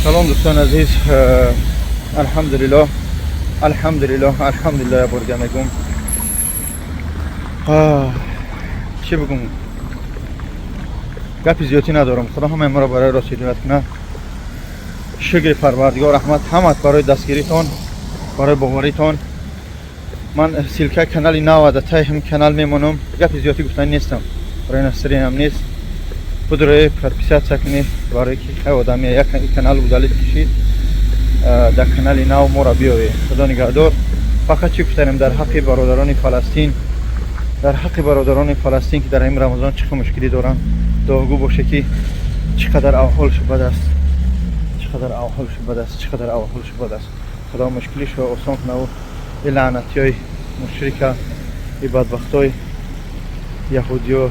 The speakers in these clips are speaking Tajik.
Салом, дӯстони азиз. Алҳамдулиллоҳ, алҳамдулиллоҳ, алҳамдулиллоҳ. Як бор дига мегум, чӣ бигум, гапи зиёдӣ надорам. Худо ҳамаи моро барои рост ҳидоят кунад. Шукри Парвардигор, раҳмат ҳамат барои дастгиритон, барои боваритон. Ман ссылка канали нава дар таи ҳамин канал мемонам. Гапи зиёдӣ гуфтанӣ нестам, барои настроение м нест. Худро подписаться кунед, барое ки ҳай одами як канал удалить кишид, дар канали нав моро биёвед. Худо нигаҳдор. Фақат чӣ гуфтанем дар ҳаққи бародарони Фаластин, дар ҳаққи бародарони Фаластин, ки дар ҳамин Рамазон чӣ мушкилӣ доранд, дуогӯ боше, ки чӣ қадар аҳволшо бад аст, чӣ қадар аҳволшо бад аст, чӣ қадар аҳволшо бад аст. Худо мушкилишро осон кунаву и лаънатиёи мушрика, и бадбахтои яҳудиё,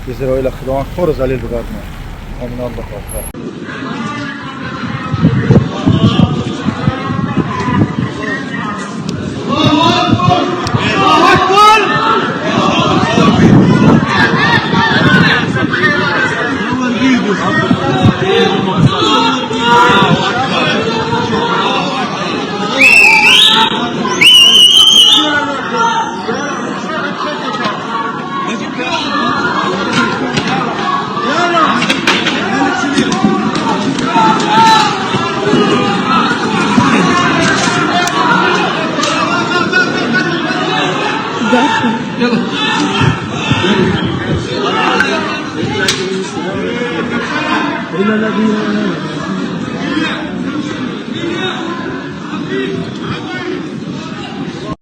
Израила Худованд хору залил бигардонад. Омин. Аллоҳу акбар. إلى الذين